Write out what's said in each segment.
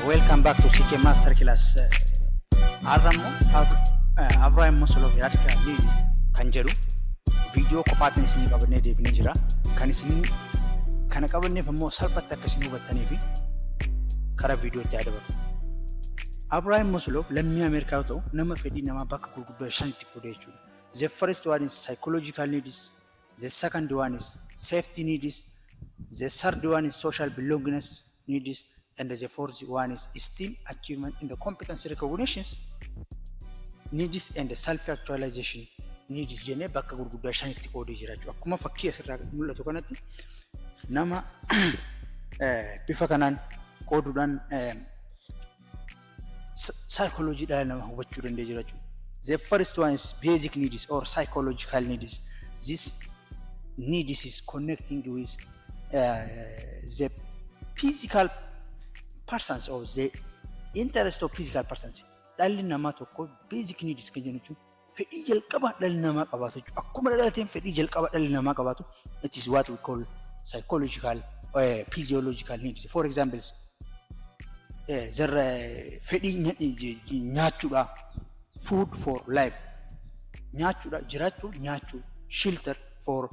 Welcome back to CK Master Class. Har'a immoo Abraham Maslow Hierarchical Needs kan jedhu viidiyoo kophaatiin isinii qabannee deebinee jira. Kan isin kana qabanneef immoo salphatti akka isin hubattanii fi karaa viidiyootti haa dabalu. Abraham Maslow lammii Ameerikaa yoo ta'u, nama fedhii namaa bakka gurguddoo shanitti qoodee jechuudha. The first one is psychological needs, the second one is safety needs, the third one is social belongingness needs, and the fourth one is esteem, achievement, and the competence recognitions needs and self-actualization needs jennee bakka gurguddaa shanitti qoodee jira jechuudha. Akkuma fakkii asirraa mul'atu kanatti, nama bifa kanaan qooduudhaan saayikooloojii dhala namaa hubachuu danda'ee jira jechuudha. The first one is basic needs or psychological needs. This needs is connecting with the physical persons or the interest of physical persons. Dhalli namaa tokko basic needs kan jennu jechuun fedhii jalqabaa dhalli namaa qabaatu jechuudha. Akkuma dhalateen fedhii jalqabaa dhalli namaa qabaatu, it is what we call psychological, physiological needs. For example, zarra fedhii nyaachuudha, food for life, nyaachuudha, jiraachuu, nyaachuu, shelter for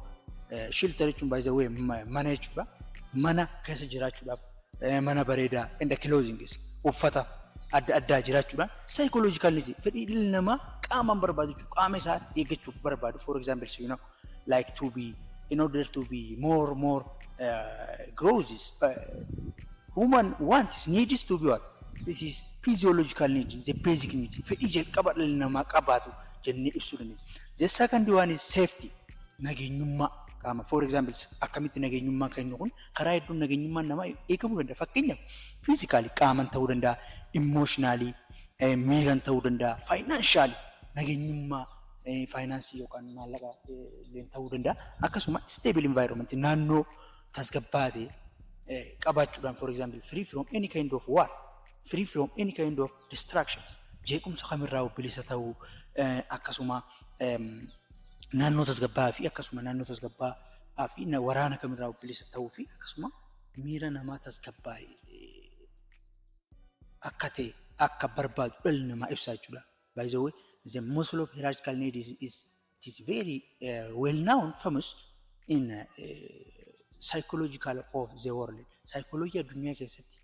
shelter jechuun, by the way, mana jechuudha. Mana keessa jiraachuudhaaf, mana bareedaa, and the clothing, uffata adda addaa jiraachuudhaan psychological needs, fedhii dhalli namaa qaamaan barbaadu jechuudha. Qaama isaa eeggachuuf barbaadu. For example, like to be in order to be more growth, human wants, needs to be what? This is physiological needs, the basic needs, fedhii jalqaba dhalli namaa qabaatu jennee ibsuu dandeenya. The second one is safety, nageenyummaa qaama. For example, akkamitti nageenyummaa kennu kun karaa hedduun nageenyummaan namaa eegamuu danda'a. Fakkeenyaaf, physically, qaaman ta'uu danda'a, emotionally, miiran ta'uu danda'a, financially, nageenyummaa faayinaansii yookaan maallaqa illee ta'uu danda'a. Akkasuma stable environment, naannoo tasgabbaa'aa ta'e qabaachuudhaan, for example, free from any kind of war, free from any kind of distractions, jeequmsa kamirraa bilisa ta'uu, akkasuma naannoo tasgabbaa'aa fi akkasuma naannoo tasgabbaa'aa fi waraana kamirraa bilisa ta'uu fi akkasuma miira namaa tasgabbaa'e akka ta'e akka barbaadu dhalli namaa ibsaa jechuudha. By the way, the Maslow hierarchical need is it is very well known, famous in psychological of the world. Psychology addunyaa keessatti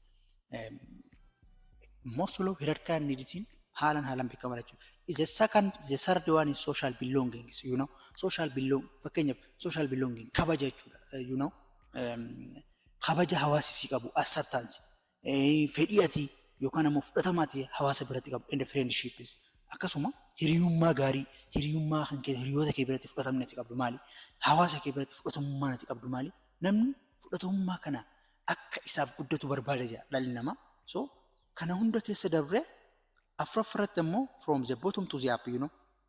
Maslow hierarchical needs haalan haalan beekamaa jechuudha. The second, the third one is social belongings. Social belong, fakkeenyaaf, social belonging kabaja jechuudha. Kabaja hawaasi sii qabu, acceptance, fedhii ati yookaan ammoo fudhatama ati hawaasa biratti qabu, and friendships, akkasuma hiriyummaa gaarii, hiriyummaa kan kee, hiriyoota kee biratti fudhatamni ati qabdu maali? Hawaasa kee biratti fudhatamummaan ati qabdu maali? Namni fudhatamummaa kana akka isaaf guddatu barbaada jedha dhalli namaa. So kana hunda keessa dabree afuraffaratti immoo, from the bottom to the up, it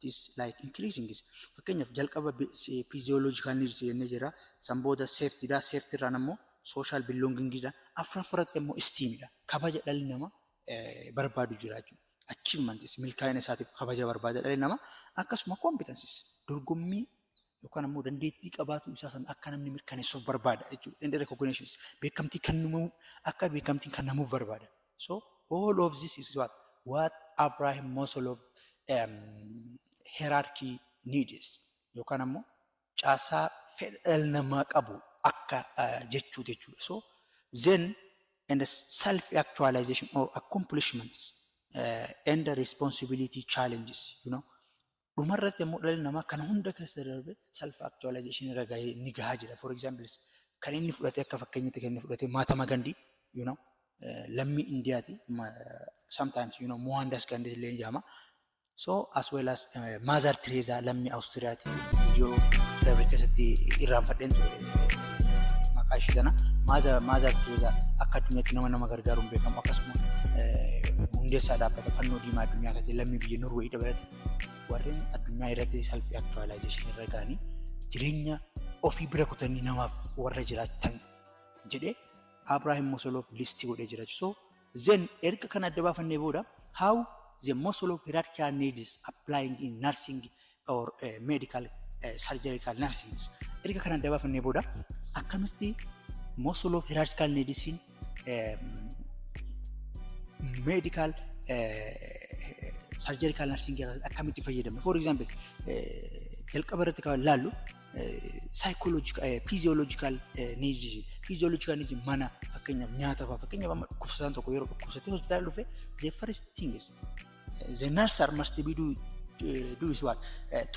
is like increasing is, fakkeenyaaf, jalqaba physiological needs jennee jira, san booda safety dha, safety irraan ammoo social belonging dha, afuraffaratti immoo esteem dha, kabaja dhalli namaa barbaadu jira jechuudha. Achievements, milkaa'ina isaatiif kabaja barbaada dhalli namaa, akkasuma competencies, dorgommii yookaan ammoo dandeettii qabaatu isaa sana akka namni mirkaneessuuf barbaada jechuudha. And recognitions, beekamtii kennamuu, akka beekamtiin kennamuuf barbaada. So all of this is what Abraham Maslow hierarchy needs yookaan ammoo caasaa fedha dhala namaa qabu akka jechuuti jechuudha. So then and self actualization or accomplishments and the responsibility challenges. Dhumarratti immoo dhalli namaa kana hunda keessa darbee self actualization irra gahee ni gahaa jira. For example, kan inni fudhate, akka fakkeenyatti kan inni fudhate Mahatma Gandhi, lammii Indiyaati. Sometimes Mohandas Gandhi illee ni jedhama. So as well as Mother Teresa, lammii Awustiriyaati. Viidiyoo darbe keessatti irraanfadheen ture maqaa ishee kana. Mother Teresa akka addunyaatti nama nama gargaaruun beekamu, akkasuma hundeessaa dhaabbata fannoo diimaa addunyaa kan ta'e, lammii biyya Norway dabalate, warreen addunyaa irratti self actualization irra gahanii jireenya ofii bira kutanii namaaf warra jiraatan jedhee Abraham Maslow listii godhee jira. So then erga kana adda baafannee booda, how the Maslow hierarchical needs applying in nursing or medical, surgical nursing. Erga kana adda baafannee booda, akkamitti Maslow hierarchical needs medical surgical nursing keessatti akkamitti fayyadamna? For example, jalqaba irratti kan laallu psychological, physiological needs. Physiological needs mana, fakkeenyaaf nyaata fa'a. Fakkeenyaaf amma dhukkubsataan tokko yeroo dhukkubsatee hospitaala dhufe, the first thing is the nurse must be do is what?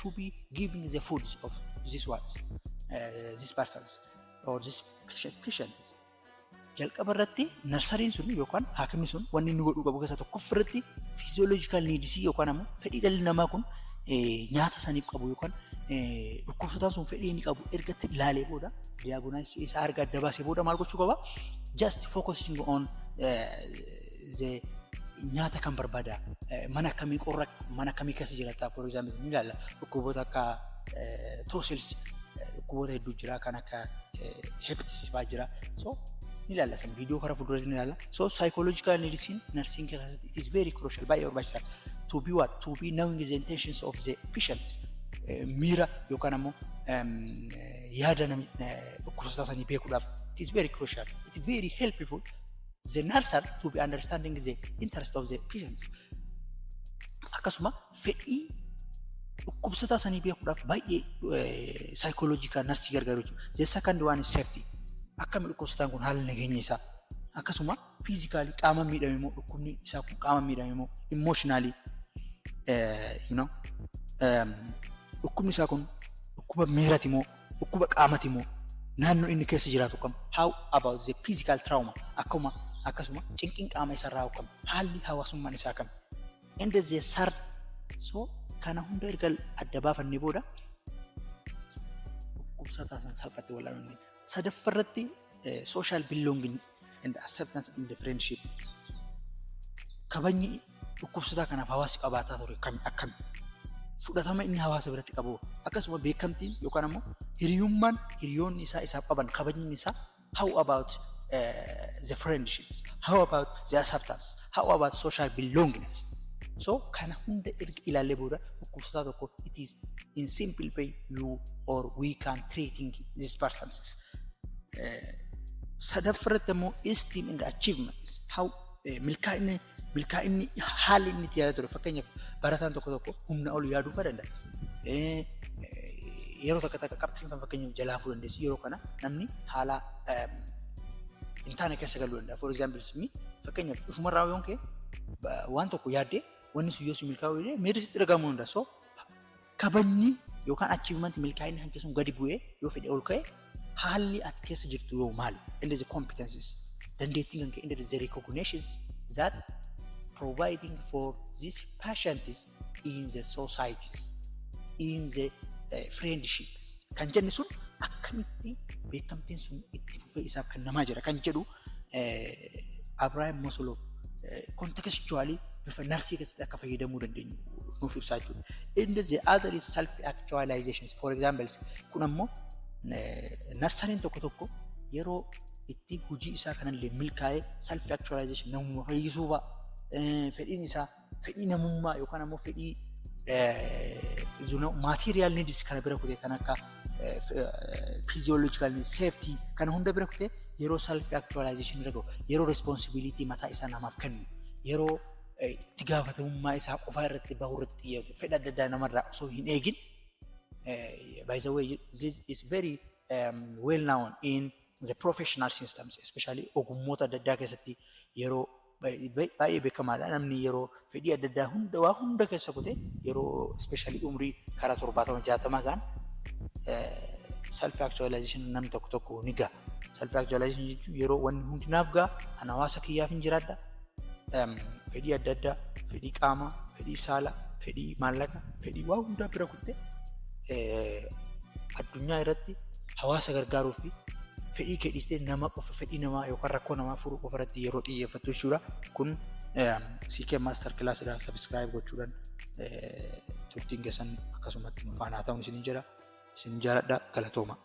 To be giving the foods of this ones, this persons or this patients. Jalqaba irratti narsariin sun yookaan haakimni sun wanni inni godhuu qabu keessaa tokkoffaa irratti physiological needs yookaan ammoo fedhii dhalli namaa kun nyaata saniif qabu yookaan dhukkubsataan sun fedhii inni qabu erga ilaalee booda, diagnosis isaa erga adda baasee booda maal gochuu qaba? Just focusing on the nyaata kan barbaada, mana akkamii, qorra mana akkamii keessa jiraata. For example, ni ilaalla dhukkuboota akka tonsils, dhukkuboota hedduu jira, kan akka hepatitis fa'aa jira. So ni ilaalla san viidiyoo karaa fuulduratti ni ilaalla. So psychological needs nursing keessatti it is very crucial, baay'ee barbaachisaadha. To be what? To be knowing the intentions of the patients, miira yookaan ammoo yaada dhukkubsataa sanii beekuudhaaf it is very crucial. It is very helpful the nurse to be understanding the interest of the patients. Akkasuma fedhii dhukkubsataa sanii beekuudhaaf baay'ee psychological nursing gargaaru jechuudha. The second one is safety. Akkami dhukkubsataan kun haala nageenya isaa, akkasuma physically qaama miidhame immoo, dhukkubni isaa kun qaama miidhame immoo, emotionally dhukkubni isaa kun dhukkuba miirati moo dhukkuba qaamati moo, naannoo inni keessa jiraatu kam, how about the physical trauma, akkuma akkasuma cinqiin qaama isarraa kam, haalli hawaasummaan isaa kam. And the third, so kana hunda erga adda baafannee booda dhukkubsataa san salphatti wal'aanuu ni. Sadaffaarratti social belonging and acceptance and friendship. Kabajni dhukkubsataa kanaaf hawaasi qabaataa ture akkami akkami? Fudhatama inni hawaasa biratti qabu, akkasuma beekamtiin yookaan ammoo hiriyummaan hiriyoonni isaa isaaf qaban, kabajni isaa, how about the friendship, how about the acceptance, how about social belongingness? So kana hunda erga ilaallee booda dhukkubsataa tokko it is in simple way you or we can treating these persons. Sadaffaarratti ammoo esteem and achievements, how milkaa'inni haalli inni itti yaadaa ture. Fakkeenyaaf barataan tokko tokko humna ol yaaduu fa danda'a. Yeroo takka takka qabxiin kan fakkeenyaaf jalaa fuudhuu dandeessi. Yeroo kana namni haala hin taane keessa galuu danda'a. For example, simmi fakkeenyaaf ufumarraa yoon ka'e waan tokko yaaddee wanni sun yoo si milkaa'uu dide miirri sitti dhagahamuu danda'a. So kabajni yookaan achievement, milkaa'inni hanqi sun gadi bu'ee yoo fedhe ol ka'e, haalli ati keessa jirtu yoo maali? And the competencies, dandeettiin kan ka'e, and the recognitions that providing for these patients in the societies, in the friendships kan jenne sun akkamitti beekamtiin sun itti fufee isaaf kennamaa jira kan jedhu Abraham Maslow contextually bifa narsii keessatti akka fayyadamuu dandeenyu nuuf ibsaa jechuudha. And the other is self actualizations. For example, kun ammoo narsariin tokko tokko yeroo itti hojii isaa kanallee milkaa'ee self actualization, namummaa fayyisuu fa'a, fedhiin isaa fedhii namummaa yookaan ammoo fedhii material needs kana bira kutee, kan akka physiological needs, safety kana hunda bira kutee yeroo self actualization irra gahu, yeroo responsibility mataa isaa namaaf kennu, yeroo itti gaafatamummaa isaa qofaa irratti bahuu irratti xiyyeeffatu, fedha adda addaa namarraa osoo hin eegin. By the way, this is very well known in the professional systems, especially ogummoota adda addaa keessatti yeroo baay'ee beekamaadha. Namni yeroo fedhii adda addaa hunda waa hunda keessa kutee yeroo especially umrii karaa 70 60 gaan self actualization namni tokko tokko ni gaha. Self actualization jechuun yeroo wanni hundi naaf gaha, ana hawaasa kiyyaaf hin jiraadha. Fedhii adda addaa, fedhii qaamaa, fedhii saalaa, fedhii maallaqa, fedhii waa hundaa bira kuttee addunyaa irratti hawaasa gargaaruu fi fedhii kee dhiistee nama qofa, fedhii namaa yookaan rakkoo namaa furuu qofa irratti yeroo xiyyeeffattu jechuudha. Kun CK Master Class dha. Subscribe gochuudhaan turtiin keessan akkasumatti nu faana haa ta'uun isinin jedha. Isin jaaladha. Galatooma.